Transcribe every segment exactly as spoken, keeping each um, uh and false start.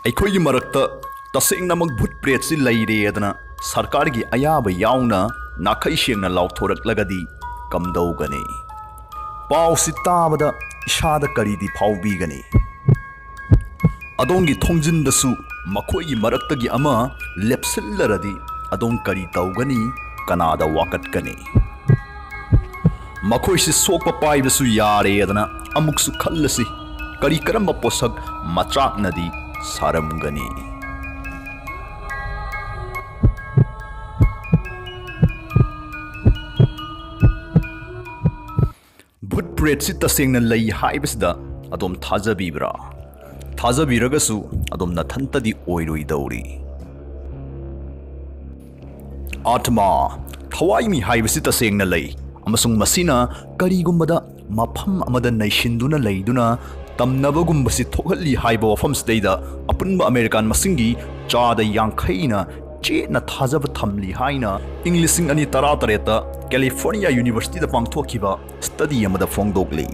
ꯑꯩꯈꯣꯏꯒꯤ ꯃꯔꯛꯇ ꯇꯁꯦꯡꯅꯃꯛ ꯚꯨꯠ ꯄ꯭ꯔꯦꯠꯁꯤ ꯂꯩꯔꯦꯗꯅ ꯁꯔꯀꯥꯔꯒꯤ ꯑꯌꯥꯕ ꯌꯥꯎꯅ ꯅꯥꯈꯩ ꯁꯦꯡꯅ ꯂꯥꯎꯊꯣꯔꯛꯂꯒꯗꯤ ꯀꯝꯗꯧꯒꯅꯤ? ꯄꯥꯎꯁꯤ ꯇꯥꯕꯗ ꯏꯁꯥꯗ ꯀꯔꯤꯗꯤ ꯐꯥꯎꯕꯤꯒꯅꯤ? ꯑꯗꯣꯝꯒꯤ ꯊꯣꯡꯖꯤꯟꯗꯁꯨ ꯃꯈꯣꯏꯒꯤ ꯃꯔꯛꯇꯒꯤ ꯑꯃ ꯂꯦꯞꯁꯤꯜꯂꯔꯗꯤ ꯑꯗꯣꯝ ꯀꯔꯤ ꯇꯧꯒꯅꯤ? ꯀꯅꯥꯗ ꯋꯥꯀꯠꯀꯅꯤ? ꯃꯈꯣꯏꯁꯤ ꯁꯣꯛꯄ ꯄꯥꯏꯕꯁꯨ ꯌꯥꯔꯦꯗꯅ ꯑꯃꯨꯛꯁꯨ ꯈꯜꯂꯁꯤ꯫ ꯀꯔꯤ ꯀꯔꯝꯕ ꯄꯣꯠꯁꯛ ꯃꯆꯥꯛꯅꯗꯤ ꯁꯥꯔꯝꯒꯅꯤ? ꯚꯨꯠ ꯄ꯭ꯔꯦꯠꯁꯤ ꯇꯁꯦꯡꯅ ꯂꯩ ꯍꯥꯏꯕꯁꯤꯗ ꯑꯗꯣꯝ ꯊꯥꯖꯕꯤꯕ꯭ꯔꯥ? ꯊꯥꯖꯕꯤꯔꯒꯁꯨ ꯑꯗꯣꯝ ꯅꯊꯟꯇꯗꯤ ꯑꯣꯏꯔꯣꯏꯗꯧꯔꯤ꯫ ꯑꯥꯠꯃꯥ, ꯊꯋꯥꯏꯃꯤ ꯍꯥꯏꯕꯁꯤ ꯇꯁꯦꯡꯅ ꯂꯩ, ꯑꯃꯁꯨꯡ ꯃꯁꯤꯅ ꯀꯔꯤꯒꯨꯝꯕꯗ ꯃꯐꯝ ꯑꯃꯗ ꯅꯩꯁꯤꯟꯗꯨꯅ ꯂꯩꯗꯨꯅ ꯇꯝꯅꯕꯒꯨꯝꯕꯁꯤ ꯊꯣꯛꯍꯜꯂꯤ ꯍꯥꯏꯕ ꯋꯥꯐꯝꯁꯤꯗꯩꯗ ꯑꯄꯨꯟꯕ ꯑꯃꯦꯔꯤꯀꯥꯟ ꯃꯁꯤꯡꯒꯤ ꯆꯥꯗ ꯌꯥꯡꯈꯩꯅ ꯆꯦꯠꯅ ꯊꯥꯖꯕ ꯊꯝꯂꯤ ꯍꯥꯏꯅ ꯏꯪ ꯂꯤꯁꯤꯡ ꯑꯅꯤ ꯇꯔꯥꯇꯔꯦꯠꯇ ꯀꯦꯂꯤꯐꯣꯔꯅꯤꯌꯥ ꯌꯨꯅꯤꯚꯔꯁꯤꯇꯤꯗ ꯄꯥꯡꯊꯣꯛꯈꯤꯕ ꯁ꯭ꯇꯗꯤ ꯑꯃꯗ ꯐꯣꯡꯗꯣꯛꯂꯤ꯫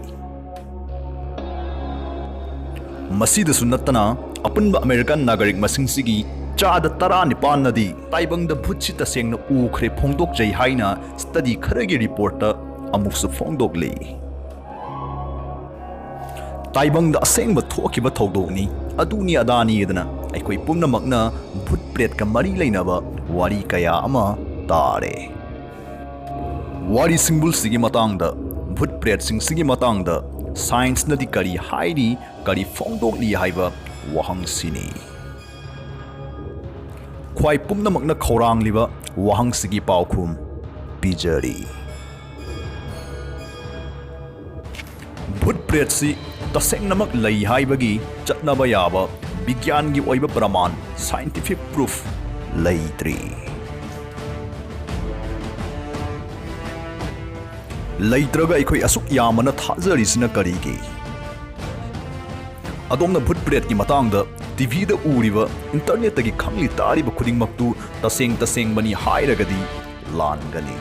ꯃꯁꯤꯗꯁꯨ ꯅꯠꯇꯅ, ꯑꯄꯨꯟꯕ ꯑꯃꯦꯔꯤꯀꯥꯟ ꯅꯥꯒꯔꯤꯛ ꯃꯁꯤꯡꯁꯤꯒꯤ ꯆꯥꯗ ꯇꯔꯥꯅꯤꯄꯥꯟꯅꯗꯤ ꯇꯥꯏꯕꯪꯗ ꯚꯨꯠꯁꯤ ꯇꯁꯦꯡꯅ ꯎꯈ꯭ꯔꯦ ꯐꯣꯡꯗꯣꯛꯆꯩ ꯍꯥꯏꯅ ꯁ꯭ꯇꯗꯤ ꯈꯔꯒꯤ ꯔꯤꯄꯣꯔꯠꯇ ꯑꯃꯨꯛꯁꯨ ꯐꯣꯡꯗꯣꯛꯂꯤ꯫ ꯇꯥꯏꯕꯪꯗ ꯑꯁꯦꯡꯕ ꯊꯣꯛꯈꯤꯕ ꯊꯧꯗꯣꯛꯅꯤ, ꯑꯗꯨꯅꯤ ꯑꯗꯥꯅꯤꯗꯅ ꯑꯩꯈꯣꯏ ꯄꯨꯝꯅꯃꯛꯅ ꯚꯨꯠ ꯄ꯭ꯔꯦꯠꯀ ꯃꯔꯤ ꯂꯩꯅꯕ ꯋꯥꯔꯤ ꯀꯌꯥ ꯑꯃ ꯇꯥꯔꯦ꯫ ꯋꯥꯔꯤ ꯁꯤꯡꯕꯨꯜꯁꯤꯒꯤ ꯃꯇꯥꯡꯗ, ꯚꯨꯠ ꯄ꯭ꯔꯦꯠꯁꯤꯡꯁꯤꯒꯤ ꯃꯇꯥꯡꯗ ꯁꯥꯏꯟꯁꯅꯗꯤ ꯀꯔꯤ ꯍꯥꯏꯔꯤ, ꯀꯔꯤ ꯐꯣꯡꯗꯣꯛꯂꯤ ꯍꯥꯏꯕ ꯋꯥꯍꯪꯁꯤꯅꯤ꯫ ꯈ꯭ꯋꯥꯏ ꯄꯨꯝꯅꯃꯛꯅ ꯈꯧꯔꯥꯡꯂꯤꯕ ꯋꯥꯍꯪꯁꯤꯒꯤ ꯄꯥꯎꯈꯨꯝ ꯄꯤꯖꯔꯤ꯫ ꯚꯨꯠ ꯄ꯭ꯔꯦꯠꯁꯤ ꯇꯁꯦꯡꯅꯃꯛ ꯂꯩ ꯍꯥꯏꯕꯒꯤ ꯆꯠꯅꯕ ꯌꯥꯕ ꯕꯤꯒ꯭ꯌꯥꯟꯒꯤ ꯑꯣꯏꯕ ꯄ꯭ꯔꯃꯥꯟ, scientific proof, ꯂꯩꯇ꯭ꯔꯤ꯫ ꯂꯩꯇ꯭ꯔꯒ ꯑꯩꯈꯣꯏ ꯑꯁꯨꯛ ꯌꯥꯝꯕꯅ ꯊꯥꯖꯔꯤꯁꯤꯅ ꯀꯔꯤꯒꯤ? ꯑꯗꯣꯝꯅ ꯚꯨꯠ ꯄ꯭ꯔꯦꯠꯀꯤ ꯃꯇꯥꯡꯗ ꯇꯤꯚꯤꯗ ꯎꯔꯤꯕ, ꯏꯟꯇꯔꯅꯦꯠꯇꯒꯤ ꯈꯪꯂꯤ ꯇꯥꯔꯤꯕ ꯈꯨꯗꯤꯡꯃꯛꯇꯨ ꯇꯁꯦꯡ ꯇꯁꯦꯡꯕꯅꯤ ꯍꯥꯏꯔꯒꯗꯤ ꯂꯥꯟꯒꯅꯤ꯫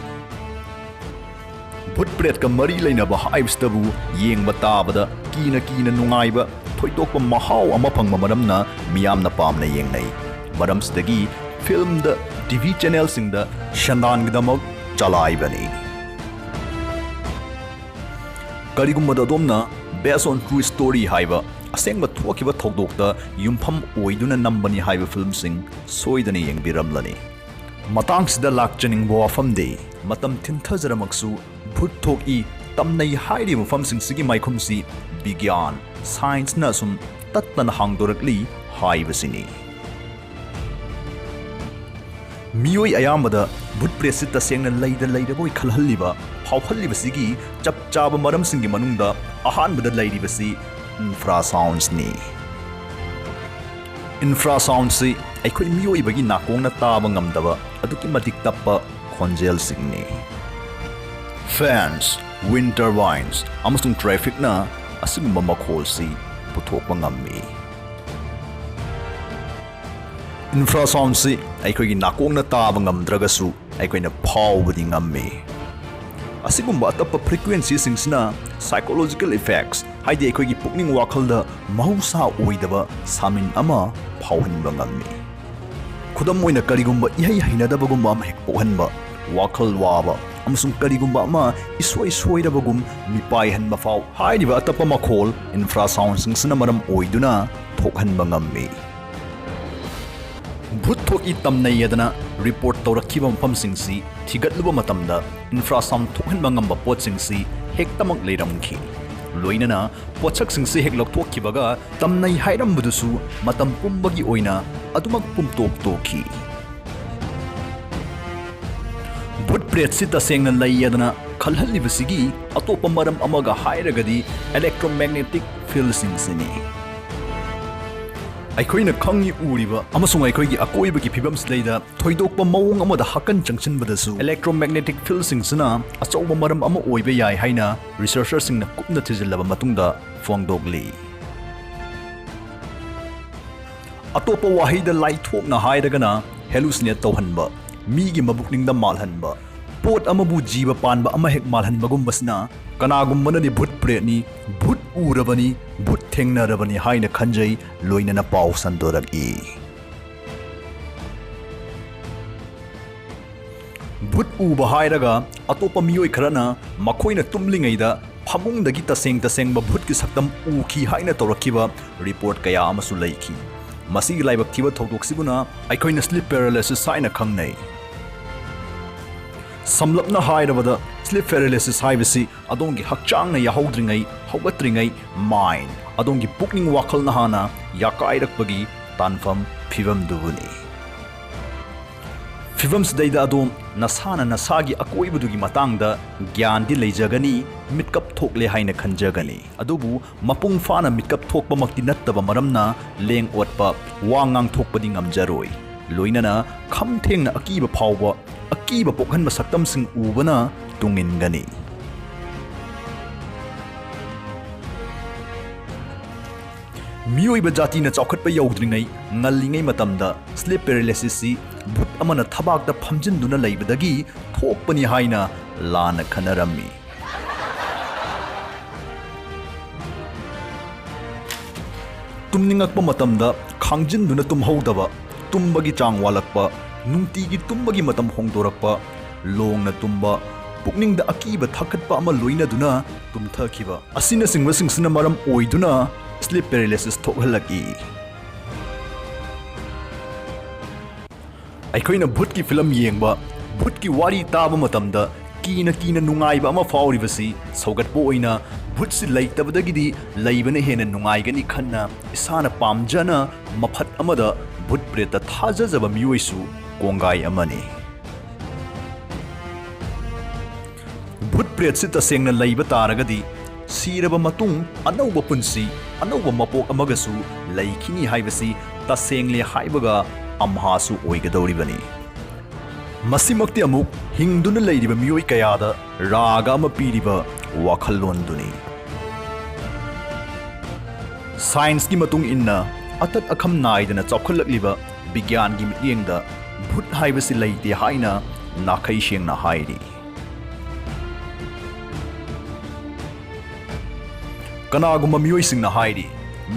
ꯚꯨꯠ ꯄ꯭ꯔꯦꯠꯀ ꯃꯔꯤ ꯂꯩꯅꯕ ꯍꯥꯏꯕꯁꯤꯗꯕꯨ ꯌꯦꯡꯕ ꯇꯥꯕꯗ ꯀꯤꯅ ꯀꯤꯅ ꯅꯨꯡꯉꯥꯏꯕ, ꯊꯣꯏꯗꯣꯛꯄ ꯃꯍꯥꯎ ꯑꯃ ꯐꯪꯕ ꯃꯔꯝꯅ ꯃꯤꯌꯥꯝꯅ ꯄꯥꯝꯅ ꯌꯦꯡꯅꯩ꯫ ꯃꯔꯝꯁꯤꯗꯒꯤ ꯐꯤꯜꯝꯗ ꯇꯤ ꯚꯤ ꯆꯦꯅꯦꯜꯁꯤꯡꯗ ꯁꯦꯟꯗꯥꯟꯒꯤꯗꯃꯛ ꯆꯂꯥꯏꯕꯅꯤ꯫ ꯀꯔꯤꯒꯨꯝꯕꯗ ꯑꯗꯣꯝꯅ Based on True Story ꯍꯥꯏꯕ ꯑꯁꯦꯡꯕ ꯊꯣꯛꯈꯤꯕ ꯊꯧꯗꯣꯛꯇ ꯌꯨꯝꯐꯝ ꯑꯣꯏꯗꯨꯅ ꯅꯝꯕꯅꯤ ꯍꯥꯏꯕ ꯐꯤꯜꯝꯁꯤꯡ ꯁꯣꯏꯗꯅ ꯌꯦꯡꯕꯤꯔꯝꯂꯅꯤ꯫ ꯃꯇꯥꯡꯁꯤꯗ ꯂꯥꯛꯆꯅꯤꯡꯕ ꯋꯥꯐꯝꯗꯤ, ꯃꯇꯝ ꯊꯤꯟꯊꯖꯔꯃꯛꯁꯨ ꯚꯨꯠ ꯊꯣꯛꯏ, ꯇꯝꯅꯩ ꯍꯥꯏꯔꯤꯕ ꯃꯐꯝꯁꯤꯡꯁꯤꯒꯤ ꯃꯥꯏꯈꯨꯝꯁꯤ ꯕꯤꯒ꯭ꯌꯥꯟ, ꯁꯥꯏꯟꯁꯅ ꯑꯁꯨꯝ ꯇꯠꯇꯅ ꯍꯥꯡꯗꯣꯔꯛꯂꯤ ꯍꯥꯏꯕꯁꯤꯅꯤ꯫ ꯃꯤꯑꯣꯏ ꯑꯌꯥꯝꯕꯗ ꯚꯨꯠ ꯄ꯭ꯔꯦꯠꯁꯤ ꯇꯁꯦꯡꯅ ꯂꯩꯗ ꯂꯩꯔꯕꯣꯏ ꯈꯜꯍꯜꯂꯤꯕ, ꯐꯥꯎꯍꯜꯂꯤꯕꯁꯤꯒꯤ ꯆꯞ ꯆꯥꯕ ꯃꯔꯝꯁꯤꯡꯒꯤ ꯃꯅꯨꯡꯗ ꯑꯍꯥꯟꯕꯗ ꯂꯩꯔꯤꯕꯁꯤ ꯏꯟꯐ꯭ꯔꯥꯁꯥꯎꯟꯁꯅꯤ꯫ ꯏꯟꯐ꯭ꯔꯥꯁꯥꯎꯟꯁꯤ ꯑꯩꯈꯣꯏ ꯃꯤꯑꯣꯏꯕꯒꯤ ꯅꯥꯀꯣꯡꯅ ꯇꯥꯕ ꯉꯝꯗꯕ ꯑꯗꯨꯛꯀꯤ ꯃꯇꯤꯛ ꯇꯞꯄ ꯈꯣꯟꯖꯦꯜꯁꯤꯡꯅꯤ꯫ ꯐꯦꯟꯁ, ꯋꯤꯟ ꯇꯔꯕꯥꯏꯟꯁ ꯑꯃꯁꯨꯡ ꯇ꯭ꯔꯦꯐꯤꯛꯅ ꯑꯁꯤꯒꯨꯝꯕ ꯃꯈꯣꯜꯁꯤ ꯄꯨꯊꯣꯛꯄ ꯉꯝꯃꯤ꯫ ꯏꯟꯐ꯭ꯔꯥꯁꯥꯎꯟꯁꯤ ꯑꯩꯈꯣꯏꯒꯤ ꯅꯥꯀꯣꯡꯅ ꯇꯥꯕ ꯉꯝꯗ꯭ꯔꯒꯁꯨ ꯑꯩꯈꯣꯏꯅ ꯐꯥꯎꯕꯗꯤ ꯉꯝꯃꯤ꯫ ꯑꯁꯤꯒꯨꯝꯕ ꯑꯇꯞꯄ ꯐ꯭ꯔꯤꯀ꯭ꯋꯦꯟꯁꯤꯁꯤꯡꯁꯤꯅ psychological effects, ꯍꯥꯏꯗꯤ ꯑꯩꯈꯣꯏꯒꯤ ꯄꯨꯛꯅꯤꯡ ꯋꯥꯈꯜꯗ ꯃꯍꯧꯁꯥ ꯑꯣꯏꯗꯕ ꯁꯥꯃꯤꯟ ꯑꯃ ꯐꯥꯎꯍꯟꯕ ꯉꯝꯃꯤ꯫ ꯈꯨꯗꯝ ꯑꯣꯏꯅ, ꯀꯔꯤꯒꯨꯝꯕ ꯏꯍꯩ ꯍꯩꯅꯗꯕꯒꯨꯝꯕ ꯑꯃ ꯍꯦꯛ ꯄꯣꯛꯍꯟꯕ, ꯋꯥꯈꯜ ꯋꯥꯕ, ꯑꯃꯁꯨꯡ ꯀꯔꯤꯒꯨꯝꯕ ꯑꯃ ꯏꯁꯣꯏ ꯁꯣꯏꯔꯕꯒꯨꯝ ꯃꯤꯄꯥꯏꯍꯟꯕ ꯐꯥꯎ ꯍꯥꯏꯔꯤꯕ ꯑꯇꯞꯄ ꯃꯈꯣꯜ ꯏꯟꯐ꯭ꯔꯥꯁꯥꯎꯟꯁꯤꯡꯁꯤꯅ ꯃꯔꯝ ꯑꯣꯏꯗꯨꯅ ꯊꯣꯛꯍꯟꯕ ꯉꯝꯃꯤ꯫ ꯚꯨꯠ ꯊꯣꯛꯏ ꯇꯝꯅꯩ ꯑꯗꯨꯅ ꯔꯤꯄꯣꯔꯠ ꯇꯧꯔꯛꯈꯤꯕ ꯃꯐꯝꯁꯤꯡꯁꯤ ꯊꯤꯒꯠꯂꯨꯕ ꯃꯇꯝꯗ ꯏꯟꯐ꯭ꯔꯥꯁꯥꯎꯟ ꯊꯣꯛꯍꯟꯕ ꯉꯝꯕ ꯄꯣꯠꯁꯤꯡꯁꯤ ꯍꯦꯛꯇꯃꯛ ꯂꯩꯔꯝꯈꯤ꯫ ꯂꯣꯏꯅꯅ ꯄꯣꯠꯁꯛꯁꯤꯡꯁꯤ ꯍꯦꯛ ꯂꯧꯊꯣꯛꯈꯤꯕꯒ ꯇꯝꯅꯩ ꯍꯥꯏꯔꯝꯕꯗꯨꯁꯨ ꯃꯇꯝ ꯄꯨꯝꯕꯒꯤ ꯑꯣꯏꯅ ꯑꯗꯨꯃꯛ ꯄꯨꯝꯇꯣꯛ ꯇꯣꯛꯈꯤ꯫ ꯚꯨꯠ ꯄ꯭ꯔꯦꯠꯁꯤ ꯇꯁꯦꯡꯅ ꯂꯩ ꯑꯗꯨꯅ ꯈꯜꯍꯜꯂꯤꯕꯁꯤꯒꯤ ꯑꯇꯣꯞꯄ ꯃꯔꯝ ꯑꯃꯒ ꯍꯥꯏꯔꯒꯗꯤ electromagnetic fieldꯁꯤꯡꯁꯤꯅꯤ꯫ ꯑꯩꯈꯣꯏꯅ ꯈꯪꯉꯤ ꯎꯔꯤꯕ ꯑꯃꯁꯨꯡ ꯑꯩꯈꯣꯏꯒꯤ ꯑꯀꯣꯏꯕꯒꯤ ꯐꯤꯕꯝꯁꯤꯗꯩꯗ ꯊꯣꯏꯗꯣꯛꯄ ꯃꯑꯣꯡ ꯑꯃꯗ ꯍꯥꯀꯟ ꯆꯪꯁꯤꯟꯕꯗꯁꯨ electromagnetic fieldꯁꯤꯡꯁꯤꯅ ꯑꯆꯧꯕ ꯃꯔꯝ ꯑꯃ ꯑꯣꯏꯕ ꯌꯥꯏ ꯍꯥꯏꯅ researcherꯁꯤꯡꯅ ꯀꯨꯞꯅ ꯊꯤꯖꯤꯜꯂꯕ ꯃꯇꯨꯡꯗ ꯐꯣꯡꯗꯣꯛꯂꯤ꯫ ꯑꯇꯣꯞꯄ ꯋꯥꯍꯩꯗ ꯂꯥꯏꯊꯣꯛꯅ ꯍꯥꯏꯔꯒꯅ hallucinate ꯇꯧꯍꯟꯕ, ꯃꯤꯒꯤ ꯃꯕꯨꯛꯅꯤꯡꯗ ꯃꯥꯜꯍꯟꯕ, ꯄꯣꯠ ꯑꯃꯕꯨ ꯖꯤꯕ ꯄꯥꯟꯕ ꯑꯃ ꯍꯦꯛ ꯃꯥꯜꯍꯟꯕꯒꯨꯝꯕꯁꯤꯅ ꯀꯅꯥꯒꯨꯝꯕꯅꯗꯤ ꯚꯨꯠ ꯄ꯭ꯔꯦꯠꯅꯤ, ꯚꯨꯠ ꯎꯔꯕꯅꯤ, ꯚꯨꯠ ꯊꯦꯡꯅꯔꯕꯅꯤ ꯍꯥꯏꯅ ꯈꯟꯖꯩ, ꯂꯣꯏꯅꯅ ꯄꯥꯎ ꯁꯟꯗꯣꯔꯛꯏ꯫ ꯚꯨꯠ ꯎꯕ ꯍꯥꯏꯔꯒ ꯑꯇꯣꯞꯄ ꯃꯤꯑꯣꯏ ꯈꯔꯅ ꯃꯈꯣꯏꯅ ꯇꯨꯝꯂꯤꯉꯩꯗ ꯐꯃꯨꯡꯗꯒꯤ ꯇꯁꯦꯡ ꯇꯁꯦꯡꯕ ꯚꯨꯠꯀꯤ ꯁꯛꯇꯝ ꯎꯈꯤ ꯍꯥꯏꯅ ꯇꯧꯔꯛꯈꯤꯕ ꯔꯤꯄꯣꯔꯠ ꯀꯌꯥ ꯑꯃꯁꯨ ꯂꯩꯈꯤ꯫ ꯃꯁꯤꯒꯤ ꯂꯥꯏꯕꯛ ꯊꯤꯕ ꯊꯧꯗꯣꯛꯁꯤꯕꯨꯅ ꯑꯩꯈꯣꯏꯅ ꯁ꯭ꯂꯤꯞ ꯄꯦꯔꯥꯂꯥꯏꯁꯤꯁ ꯍꯥꯏꯅ ꯈꯪꯅꯩ꯫ ꯁꯝꯂꯞꯅ ꯍꯥꯏꯔꯕꯗ, ꯁ꯭ꯂꯤꯞ ꯄꯦꯔꯥꯂꯥꯏꯁꯤꯁ ꯍꯥꯏꯕꯁꯤ ꯑꯗꯣꯝꯒꯤ ꯍꯛꯆꯥꯡꯅ ꯌꯥꯍꯧꯗ꯭ꯔꯤꯉꯩ, ꯍꯧꯒꯠꯇ꯭ꯔꯤꯉꯩ, ꯃꯥꯏꯟ, ꯑꯗꯣꯝꯒꯤ ꯄꯨꯛꯅꯤꯡ ꯋꯥꯈꯜꯅ ꯍꯥꯟꯅ ꯌꯥꯀꯥꯏꯔꯛꯄꯒꯤ ꯇꯥꯟꯐꯝ ꯐꯤꯕꯝꯗꯨꯕꯨꯅꯤ꯫ ꯐꯤꯕꯝꯁꯤꯗꯩꯗ ꯑꯗꯣꯝ ꯅꯁꯥꯅ ꯅꯁꯥꯒꯤ ꯑꯀꯣꯏꯕꯗꯨꯒꯤ ꯃꯇꯥꯡꯗ ꯒ꯭ꯌꯥꯟꯗꯤ ꯂꯩꯖꯒꯅꯤ, ꯃꯤꯠꯀꯞ ꯊꯣꯛꯂꯦ ꯍꯥꯏꯅ ꯈꯟꯖꯒꯅꯤ꯫ ꯑꯗꯨꯕꯨ ꯃꯄꯨꯡ ꯐꯥꯅ ꯃꯤꯠꯀꯞ ꯊꯣꯛꯄꯃꯛꯇꯤ ꯅꯠꯇꯕ ꯃꯔꯝꯅ ꯂꯦꯡ ꯑꯣꯠꯄ, ꯋꯥ ꯉꯥꯡꯊꯣꯛꯄꯗꯤ ꯉꯝꯖꯔꯣꯏ꯫ ꯂꯣꯏꯅꯅ ꯈꯝ ꯊꯦꯡꯅ ꯑꯀꯤꯕ ꯐꯥꯎꯕ, ꯑꯀꯤꯕ ꯄꯣꯛꯍꯟꯕ ꯁꯛꯇꯝꯁꯤꯡ ꯎꯕꯅ ꯇꯨꯡꯏꯟꯒꯅꯤ꯫ ꯃꯤꯑꯣꯏꯕ ꯖꯥꯇꯤꯅ ꯆꯥꯎꯈꯠꯄ ꯌꯧꯗ꯭ꯔꯤꯉꯩ ꯉꯜꯂꯤꯉꯩ ꯃꯇꯝꯗ ꯁ꯭ꯂꯤꯞ ꯄꯦꯔꯥꯂꯥꯏꯁꯤꯁꯁꯤ ꯚꯨꯠ ꯑꯃꯅ ꯊꯕꯥꯛꯇ ꯐꯝꯖꯤꯟꯗꯨꯅ ꯂꯩꯕꯗꯒꯤ ꯊꯣꯛꯄꯅꯤ ꯍꯥꯏꯅ ꯂꯥꯟꯅ ꯈꯟꯅꯔꯝꯃꯤ꯫ ꯇꯨꯝꯅꯤꯡꯉꯛꯄ ꯃꯇꯝꯗ ꯈꯥꯡꯖꯤꯟꯗꯨꯅ ꯇꯨꯝꯍꯧꯗꯕ, ꯇꯨꯝꯕꯒꯤ ꯆꯥꯡ ꯋꯥꯠꯂꯛꯄ, ꯅꯨꯡꯇꯤꯒꯤ ꯇꯨꯝꯕꯒꯤ ꯃꯇꯝ ꯍꯣꯡꯗꯣꯔꯛꯄ, ꯂꯣꯡꯅ ꯇꯨꯝꯕ, ꯄꯨꯛꯅꯤꯡꯗ ꯑꯀꯤꯕ ꯊꯥꯀꯠꯄ ꯑꯃ ꯂꯣꯏꯅꯗꯨꯅ ꯇꯨꯝꯊꯈꯤꯕ ꯑꯁꯤꯅꯆꯤꯡꯕꯁꯤꯡꯁꯤꯅ ꯃꯔꯝ ꯑꯣꯏꯗꯨꯅ ꯁ꯭ꯂꯤꯞ ꯄꯦꯔꯥꯂꯥꯏꯁꯤꯁ ꯊꯣꯛꯍꯜꯂꯛꯏ꯫ ꯑꯩꯈꯣꯏꯅ ꯚꯨꯠꯀꯤ ꯐꯤꯂꯝ ꯌꯦꯡꯕ, ꯚꯨꯠꯀꯤ ꯋꯥꯔꯤ ꯇꯥꯕ ꯃꯇꯝꯗ ꯀꯤꯅ ꯀꯤꯅ ꯅꯨꯡꯉꯥꯏꯕ ꯑꯃ ꯐꯥꯎꯔꯤꯕꯁꯤ ꯁꯧꯒꯠꯄ ꯑꯣꯏꯅ ꯚꯨꯠꯁꯤ ꯂꯩꯇꯕꯗꯒꯤꯗꯤ ꯂꯩꯕꯅ ꯍꯦꯟꯅ ꯅꯨꯡꯉꯥꯏꯒꯅꯤ ꯈꯟꯅ ꯏꯁꯥꯅ ꯄꯥꯝꯖꯅ ꯃꯐꯠ ꯑꯃꯗ ꯚꯨꯠ ꯄ꯭ꯔꯦꯠꯇ ꯊꯥꯖꯖꯕ ꯃꯤꯑꯣꯏꯁꯨ ꯀꯣꯡꯒꯥꯏ ꯑꯃꯅꯤ꯫ ꯚꯨꯠ ꯄ꯭ꯔꯦꯠꯁꯤ ꯇꯁꯦꯡꯅ ꯂꯩꯕ ꯇꯥꯔꯒꯗꯤ ꯁꯤꯔꯕ ꯃꯇꯨꯡ ꯑꯅꯧꯕ ꯄꯨꯟꯁꯤ, ꯑꯅꯧꯕ ꯃꯄꯣꯛ ꯑꯃꯒꯁꯨ ꯂꯩꯈꯤꯅꯤ ꯍꯥꯏꯕꯁꯤ ꯇꯁꯦꯡꯂꯦ ꯍꯥꯏꯕꯒ ꯑꯝꯍꯥꯁꯨ ꯑꯣꯏꯒꯗꯧꯔꯤꯕꯅꯤ꯫ ꯃꯁꯤꯃꯛꯇꯤ ꯑꯃꯨꯛ ꯍꯤꯡꯗꯨꯅ ꯂꯩꯔꯤꯕ ꯃꯤꯑꯣꯏ ꯀꯌꯥꯗ ꯔꯥꯒ ꯑꯃ ꯄꯤꯔꯤꯕ ꯋꯥꯈꯜꯂꯣꯟꯗꯨꯅꯤ꯫ ꯁꯥꯏꯟꯁꯀꯤ ꯃꯇꯨꯡ ꯏꯟꯅ ꯑꯇꯠ ꯑꯈꯝ ꯅꯥꯏꯗꯅ ꯆꯥꯎꯈꯠꯂꯛꯂꯤꯕ ꯕꯤꯒ꯭ꯌꯥꯟꯒꯤ ꯃꯤꯠꯌꯦꯡꯗ ꯚꯨꯠ ꯍꯥꯏꯕꯁꯤ ꯂꯩꯇꯦ ꯍꯥꯏꯅ ꯅꯥꯈꯩ ꯁꯦꯡꯅ ꯍꯥꯏꯔꯤ꯫ ꯀꯅꯥꯒꯨꯝꯕ ꯃꯤꯑꯣꯏꯁꯤꯡꯅ ꯍꯥꯏꯔꯤ,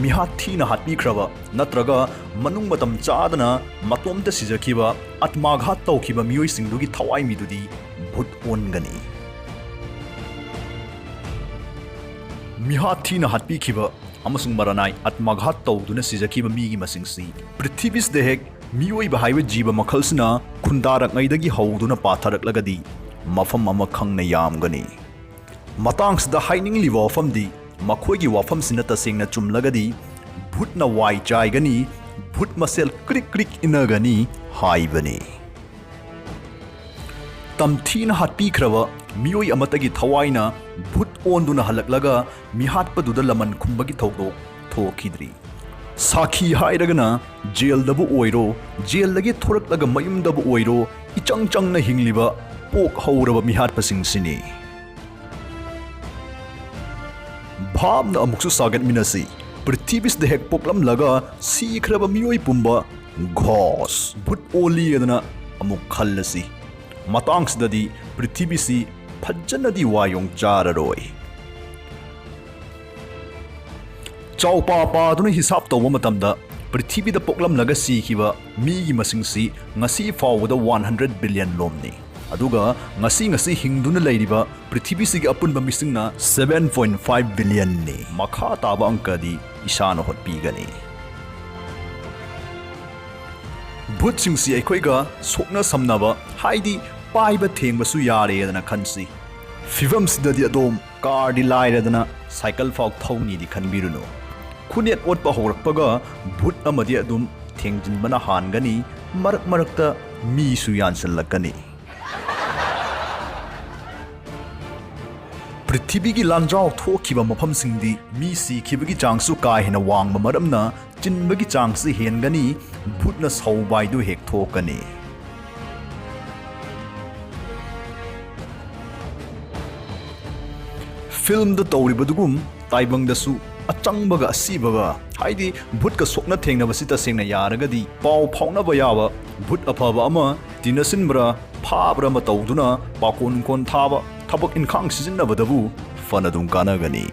ꯃꯤꯍꯥꯠ ꯊꯤꯅ ꯍꯥꯠꯄꯤꯈ꯭ꯔꯕ ꯅꯠꯇ꯭ꯔꯒ ꯃꯅꯨꯡ ꯃꯇꯝ ꯆꯥꯗꯅ ꯃꯇꯣꯝꯇ ꯁꯤꯖꯈꯤꯕ, ꯑꯥꯠꯃꯥꯘꯥꯠ ꯇꯧꯈꯤꯕ ꯃꯤꯑꯣꯏꯁꯤꯡꯗꯨꯒꯤ ꯊꯋꯥꯏ ꯃꯤꯗꯨꯗꯤ ꯚꯨꯠ ꯑꯣꯟꯒꯅꯤ꯫ ꯃꯤꯍꯥꯠ ꯊꯤꯅ ꯍꯥꯠꯄꯤꯈꯤꯕ ꯑꯃꯁꯨꯡ ꯃꯔꯥꯅꯥꯏ ꯑꯥꯠꯃꯥꯘꯥꯠ ꯇꯧꯗꯨꯅ ꯁꯤꯖꯈꯤꯕ ꯃꯤꯒꯤ ꯃꯁꯤꯡꯁꯤ ꯄ꯭ꯔꯤꯊꯤꯕꯤꯁꯤꯗ ꯍꯦꯛ ꯃꯤꯑꯣꯏꯕ ꯍꯥꯏꯕ ꯖꯤꯕ ꯃꯈꯜꯁꯤꯅ ꯈꯨꯟꯗꯥꯔꯛꯉꯩꯗꯒꯤ ꯍꯧꯗꯨꯅ ꯄꯥꯊꯔꯛꯂꯒꯗꯤ ꯃꯐꯝ ꯑꯃ ꯈꯪꯅ ꯌꯥꯝꯒꯅꯤ꯫ ꯃꯇꯥꯡꯁꯤꯗ ꯍꯥꯏꯅꯤꯡꯂꯤꯕ ꯋꯥꯐꯝꯗꯤ, ꯃꯈꯣꯏꯒꯤ ꯋꯥꯐꯝꯁꯤꯅ ꯇꯁꯦꯡꯅ ꯆꯨꯝꯂꯒꯗꯤ ꯚꯨꯠꯅ ꯋꯥꯏ ꯆꯥꯏꯒꯅꯤ, ꯚꯨꯠ ꯃꯁꯦꯜ ꯀ꯭ꯔꯤꯛ ꯀ꯭ꯔꯤꯛ ꯏꯟꯅꯒꯅꯤ ꯍꯥꯏꯕꯅꯤ꯫ ꯇꯝꯊꯤꯅ ꯍꯥꯠꯄꯤꯈ꯭ꯔꯕ ꯃꯤꯑꯣꯏ ꯑꯃꯠꯇꯒꯤ ꯊꯋꯥꯏꯅ ꯚꯨꯠ ꯑꯣꯟꯗꯨꯅ ꯍꯜꯂꯛꯂꯒ ꯃꯤꯍꯥꯠꯄꯗꯨꯗ ꯂꯃꯟ ꯈꯨꯝꯕꯒꯤ ꯊꯧꯗꯣꯛ ꯊꯣꯛꯈꯤꯗ꯭ꯔꯤ꯫ ꯁꯥꯈꯤ ꯍꯥꯏꯔꯒꯅ ꯖꯦꯜꯗꯕꯨ ꯑꯣꯏꯔꯣ, ꯖꯦꯜꯗꯒꯤ ꯊꯣꯔꯛꯂꯒ ꯃꯌꯨꯝꯗꯕꯨ ꯑꯣꯏꯔꯣ, ꯏꯆꯪ ꯆꯪꯅ ꯍꯤꯡꯂꯤꯕ ꯄꯣꯛ ꯍꯧꯔꯕ ꯃꯤꯍꯥꯠꯄꯁꯤꯡꯁꯤꯅꯤ꯫ ꯚꯥꯞꯅ ꯑꯃꯨꯛꯁꯨ ꯁꯥꯒꯠꯃꯤꯟꯅꯁꯤ꯫ ꯄ꯭ꯔꯤꯊꯤꯕꯤꯁꯤꯗ ꯍꯦꯛ ꯄꯣꯛꯂꯝꯂꯒ ꯁꯤꯈ꯭ꯔꯕ ꯃꯤꯑꯣꯏ ꯄꯨꯝꯕ ꯘꯣꯁ, ꯚꯨꯠ ꯑꯣꯜꯂꯤ ꯑꯗꯨꯅ ꯑꯃꯨꯛ ꯈꯜꯂꯁꯤ꯫ ꯃꯇꯥꯡꯁꯤꯗꯗꯤ ꯄ꯭ꯔꯤꯊꯤꯕꯤꯁꯤ ꯐꯖꯅꯗꯤ ꯋꯥꯌꯣꯡ ꯆꯥꯔꯔꯣꯏ꯫ ꯆꯥꯎꯄꯥ ꯄꯥꯗꯨꯅ ꯍꯤꯁꯥꯞ ꯇꯧꯕ ꯃꯇꯝꯗ ꯄ꯭ꯔꯤꯊꯤꯕꯤꯗ ꯄꯣꯛꯂꯝꯂꯒ ꯁꯤꯈꯤꯕ ꯃꯤꯒꯤ ꯃꯁꯤꯡꯁꯤ ꯉꯁꯤ ꯐꯥꯎꯕꯗ ꯋꯥꯟ ꯍꯟꯗ꯭ꯔꯦꯠ ꯕꯤꯂꯤꯌꯟ ꯂꯣꯝꯅꯤ꯫ ꯑꯗꯨꯒ ꯉꯁꯤ ꯉꯁꯤ ꯍꯤꯡꯗꯨꯅ ꯂꯩꯔꯤꯕ ꯄ꯭ꯔꯤꯊꯤꯕꯤꯁꯤꯒꯤ ꯑꯄꯨꯟꯕ ꯃꯤꯁꯤꯡꯅ ꯁꯚꯦꯟ ꯄꯣꯏꯟ ꯐꯥꯏꯚ ꯕꯤꯂꯤꯌꯟꯅꯤ꯫ ꯃꯈꯥ ꯇꯥꯕ ꯑꯪꯀꯗꯤ ꯏꯁꯥꯅ ꯍꯣꯠꯄꯤꯒꯅꯤ꯫ ꯚꯨꯠꯁꯤꯡꯁꯤ ꯑꯩꯈꯣꯏꯒ ꯁꯣꯛꯅ ꯁꯝꯅꯕ, ꯍꯥꯏꯗꯤ ꯄꯥꯏꯕ ꯊꯦꯡꯕꯁꯨ ꯌꯥꯔꯦꯗꯅ ꯈꯟꯁꯤ꯫ ꯐꯤꯚꯝꯁꯤꯗꯗꯤ ꯑꯗꯣꯝ ꯀꯥꯔꯗꯤ ꯂꯥꯏꯔꯗꯅ ꯁꯥꯏꯀꯜ ꯐꯥꯎ ꯊꯧꯅꯤꯗꯤ ꯈꯟꯕꯤꯔꯨꯅꯨ꯫ ꯈꯨꯅꯦꯠ ꯑꯣꯠꯄ ꯍꯧꯔꯛꯄꯒ ꯚꯨꯠ ꯑꯃꯗꯤ ꯑꯗꯨꯝ ꯊꯦꯡꯖꯤꯟꯕꯅ ꯍꯥꯟꯒꯅꯤ, ꯃꯔꯛ ꯃꯔꯛꯇ ꯃꯤꯁꯨ ꯌꯥꯟꯁꯤꯜꯂꯛꯀꯅꯤ꯫ ꯄ꯭ꯔꯤꯊꯤꯕꯤꯒꯤ ꯂꯥꯟꯖꯥꯎ ꯊꯣꯛꯈꯤꯕ ꯃꯐꯝꯁꯤꯡꯗꯤ ꯃꯤ ꯁꯤꯈꯤꯕꯒꯤ ꯆꯥꯡꯁꯨ ꯀꯥ ꯍꯦꯟꯅ ꯋꯥꯡꯕ ꯃꯔꯝꯅ ꯆꯤꯟꯕꯒꯤ ꯆꯥꯡꯁꯤ ꯍꯦꯟꯒꯅꯤ, ꯚꯨꯠꯅ ꯁꯧꯕ ꯍꯥꯏꯗꯨ ꯍꯦꯛ ꯊꯣꯛꯀꯅꯤ꯫ ꯐꯤꯜꯝꯗ ꯇꯧꯔꯤꯕꯗꯨꯒꯨꯝ ꯇꯥꯏꯕꯪꯗꯁꯨ ꯑꯆꯪꯕꯒ ꯑꯁꯤꯕꯒ, ꯍꯥꯏꯗꯤ ꯚꯨꯠꯀ ꯁꯣꯛꯅ ꯊꯦꯡꯅꯕꯁꯤ ꯇꯁꯦꯡꯅ ꯌꯥꯔꯒꯗꯤ ꯄꯥꯎ ꯐꯥꯎꯅꯕ ꯌꯥꯕ ꯚꯨꯠ ꯑꯐꯕ ꯑꯃ ꯇꯤꯟꯅꯁꯤꯟꯕ꯭ꯔꯥ, ꯐꯥꯕ꯭ꯔꯥ ꯑꯃ ꯇꯧꯗꯨꯅ ꯄꯥꯈꯣꯟ ꯅꯨꯡꯈꯣꯟ ꯊꯥꯕ, ꯊꯕꯛ ꯏꯟꯈꯥꯡ ꯁꯤꯖꯤꯟꯅꯕꯗꯕꯨ ꯐꯅꯗꯨꯝ ꯀꯥꯟꯅꯒꯅꯤ꯫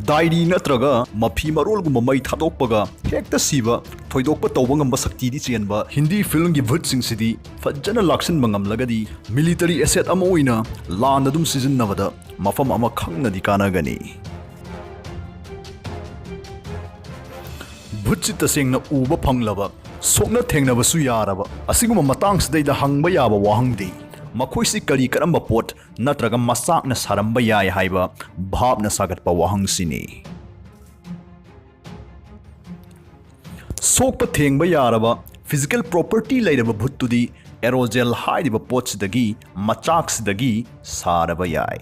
ꯗꯥꯏꯔꯤ ꯅꯠꯇ꯭ꯔꯒ ꯃꯐꯤ ꯃꯔꯣꯜꯒꯨꯝꯕ ꯃꯩ ꯊꯥꯗꯣꯛꯄꯒ ꯍꯦꯛꯇ ꯁꯤꯕ, ꯊꯣꯏꯗꯣꯛꯄ ꯇꯧꯕ ꯉꯝꯕ ꯁꯛꯇꯤꯗꯤ ꯆꯦꯟꯕ ꯍꯤꯟꯗꯤ ꯐꯤꯜꯝꯒꯤ ꯚꯨꯠꯁꯤꯡꯁꯤꯗꯤ ꯐꯖꯅ ꯂꯥꯛꯁꯤꯟꯕ ꯉꯝꯂꯒꯗꯤ ꯃꯤꯂꯤꯇꯔꯤ ꯑꯦꯁꯦꯠ ꯑꯃ ꯑꯣꯏꯅ ꯂꯥꯟꯗ ꯑꯗꯨꯝ ꯁꯤꯖꯤꯟꯅꯕꯗ ꯃꯐꯝ ꯑꯃ ꯈꯪꯅꯗꯤ ꯀꯥꯟꯅꯒꯅꯤ꯫ ꯚꯨꯠꯁꯤ ꯇꯁꯦꯡꯅ ꯎꯕ ꯐꯪꯂꯕ, ꯁꯣꯛꯅ ꯊꯦꯡꯅꯕꯁꯨ ꯌꯥꯔꯕ ꯑꯁꯤꯒꯨꯝꯕ ꯃꯇꯥꯡꯁꯤꯗꯩꯗ ꯍꯪꯕ ꯌꯥꯕ ꯋꯥꯍꯪꯗꯤ, ꯃꯈꯣꯏꯁꯤ ꯀꯔꯤ ꯀꯔꯝꯕ ꯄꯣꯠ ꯅꯠꯇ꯭ꯔꯒ ꯃꯆꯥꯛꯅ ꯁꯥꯔꯝꯕ ꯌꯥꯏ ꯍꯥꯏꯕ ꯚꯥꯞꯅ ꯁꯥꯒꯠꯄ ꯋꯥꯍꯪꯁꯤꯅꯤ꯫ ꯁꯣꯛꯄ ꯊꯦꯡꯕ ꯌꯥꯔꯕ ꯐꯤꯖꯤꯀꯦꯜ ꯄ꯭ꯔꯣꯄꯔꯇꯤ ꯂꯩꯔꯕ ꯚꯨꯠꯇꯨꯗꯤ ꯑꯦꯔꯣꯖꯦꯜ ꯍꯥꯏꯔꯤꯕ ꯄꯣꯠꯁꯤꯗꯒꯤ, ꯃꯆꯥꯛꯁꯤꯗꯒꯤ ꯁꯥꯔꯕ ꯌꯥꯏ꯫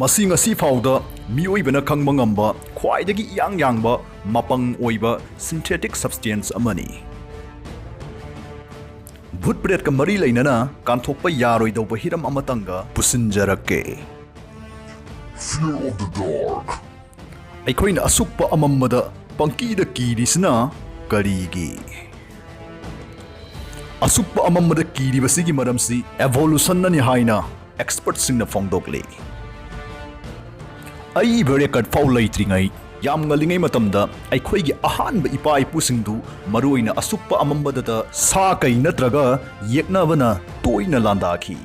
ꯃꯁꯤ ꯉꯁꯤ ꯐꯥꯎꯗ ꯃꯤꯑꯣꯏꯕꯅ ꯈꯪꯕ ꯉꯝꯕ ꯈ꯭ꯋꯥꯏꯗꯒꯤ ꯏꯌꯥꯡ ꯌꯥꯡꯕ ꯃꯄꯪ ꯑꯣꯏꯕ ꯁꯤꯟꯊꯦꯇꯤꯛ ꯁꯕꯁꯇꯦꯟꯁ ꯑꯃꯅꯤ꯫ ꯚꯨꯠ ꯄ꯭ꯔꯦꯠꯀ ꯃꯔꯤ ꯂꯩꯅꯅ ꯀꯥꯟꯊꯣꯛꯄ ꯌꯥꯔꯣꯏꯗꯧꯕ ꯍꯤꯔꯝ ꯑꯃꯇꯪꯒ ꯄꯨꯁꯤꯟꯖꯔꯛꯀꯦ꯫ Fear of the dark. ꯑꯩꯈꯣꯏꯅ ꯑꯁꯨꯛꯄ ꯑꯃꯝꯕꯗ ꯄꯪꯀꯤꯗ ꯀꯤꯔꯤꯁꯤꯅ ꯀꯔꯤꯒꯤ? ꯑꯁꯨꯛꯄ ꯑꯃꯝꯕꯗ ꯀꯤꯔꯤꯕꯁꯤꯒꯤ ꯃꯔꯝꯁꯤ ꯏꯚꯣꯂꯨꯁꯟꯅꯅꯤ ꯍꯥꯏꯅ ꯑꯦꯛꯁꯄꯔꯠꯁꯤꯡꯅ ꯐꯣꯡꯗꯣꯛꯂꯤ꯫ ꯑꯏꯕ ꯔꯦꯀꯣꯔꯗ ꯐꯥꯎ ꯂꯩꯇ꯭ꯔꯤꯉꯩ ꯌꯥꯝ ꯉꯜꯂꯤꯉꯩ ꯃꯇꯝꯗ ꯑꯩꯈꯣꯏꯒꯤ ꯑꯍꯥꯟꯕ ꯏꯄꯥ ꯏꯄꯨꯁꯤꯡꯗꯨ ꯃꯔꯨꯑꯣꯏꯅ ꯑꯁꯨꯛꯄ ꯑꯃꯝꯕꯗꯇ ꯁꯥ ꯀꯩ ꯅꯠꯇ꯭ꯔꯒ ꯌꯦꯛꯅꯕꯅ ꯇꯣꯏꯅ ꯂꯥꯟꯗꯥꯈꯤ꯫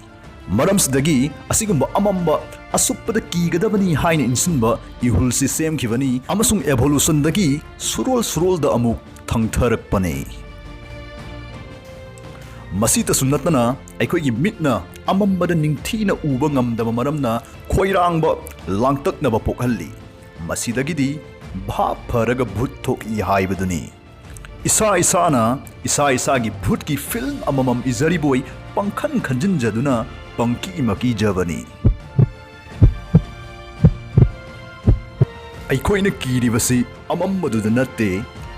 ꯃꯔꯝꯁꯤꯗꯒꯤ ꯑꯁꯤꯒꯨꯝꯕ ꯑꯃꯝꯕ ꯑꯁꯨꯛꯄꯗ ꯀꯤꯒꯗꯕꯅꯤ ꯍꯥꯏꯅ ꯏꯟꯁꯤꯟꯕ ꯏꯍꯨꯜꯁꯤ ꯁꯦꯝꯈꯤꯕꯅꯤ ꯑꯃꯁꯨꯡ ꯏꯚꯣꯂꯨꯁꯟꯗꯒꯤ ꯁꯨꯔꯣꯜ ꯁꯨꯔꯣꯜꯗ ꯑꯃꯨꯛ ꯊꯪꯊꯔꯛꯄꯅꯤ꯫ ꯃꯁꯤꯇꯁꯨ ꯅꯠꯇꯅ ꯑꯩꯈꯣꯏꯒꯤ ꯃꯤꯠꯅ ꯑꯃꯝꯕꯗ ꯅꯤꯡꯊꯤꯅ ꯎꯕ ꯉꯝꯗꯕ ꯃꯔꯝꯅ ꯈꯣꯏꯔꯥꯡꯕ, ꯂꯥꯡꯇꯛꯅꯕ ꯄꯣꯛꯍꯜꯂꯤ꯫ ꯃꯁꯤꯗꯒꯤꯗꯤ ꯚꯥꯞ ꯐꯔꯒ ꯚꯨꯠ ꯊꯣꯛꯏ ꯍꯥꯏꯕꯗꯨꯅꯤ꯫ ꯏꯁꯥ ꯏꯁꯥꯅ ꯏꯁꯥ ꯏꯁꯥꯒꯤ ꯚꯨꯠꯀꯤ ꯐꯤꯜꯝ ꯑꯃꯃꯝ ꯏꯖꯔꯤꯕꯣꯏ ꯄꯪꯈꯟ ꯈꯟꯖꯤꯟꯖꯗꯨꯅ ꯄꯪꯀꯤ ꯃꯀꯤꯖꯕꯅꯤ꯫ ꯑꯩꯈꯣꯏꯅ ꯀꯤꯔꯤꯕꯁꯤ ꯑꯃꯝꯕꯗꯨꯗ ꯅꯠꯇꯦ,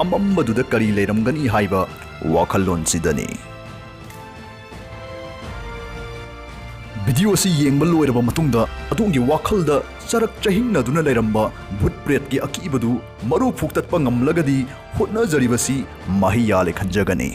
ꯑꯃꯝꯕꯗꯨꯗ ꯀꯔꯤ ꯂꯩꯔꯝꯒꯅꯤ ꯍꯥꯏꯕ ꯋꯥꯈꯜꯂꯣꯟꯁꯤꯗꯅꯤ꯫ ꯚꯤꯗꯤꯑꯣ ꯑꯁꯤ ꯌꯦꯡꯕ ꯂꯣꯏꯔꯕ ꯃꯇꯨꯡꯗ ꯑꯗꯣꯝꯒꯤ ꯋꯥꯈꯜꯗ ꯆꯔꯛ ꯆꯍꯤꯡꯅꯗꯨꯅ ꯂꯩꯔꯝꯕ ꯚꯨꯠ ꯄ꯭ꯔꯦꯠꯀꯤ ꯑꯀꯤꯕꯗꯨ ꯃꯔꯨ ꯐꯨꯛꯇꯠꯄ ꯉꯝꯂꯒꯗꯤ ꯍꯣꯠꯅꯖꯔꯤꯕꯁꯤ ꯃꯍꯩ ꯌꯥꯜꯂꯦ ꯈꯟꯖꯒꯅꯤ꯫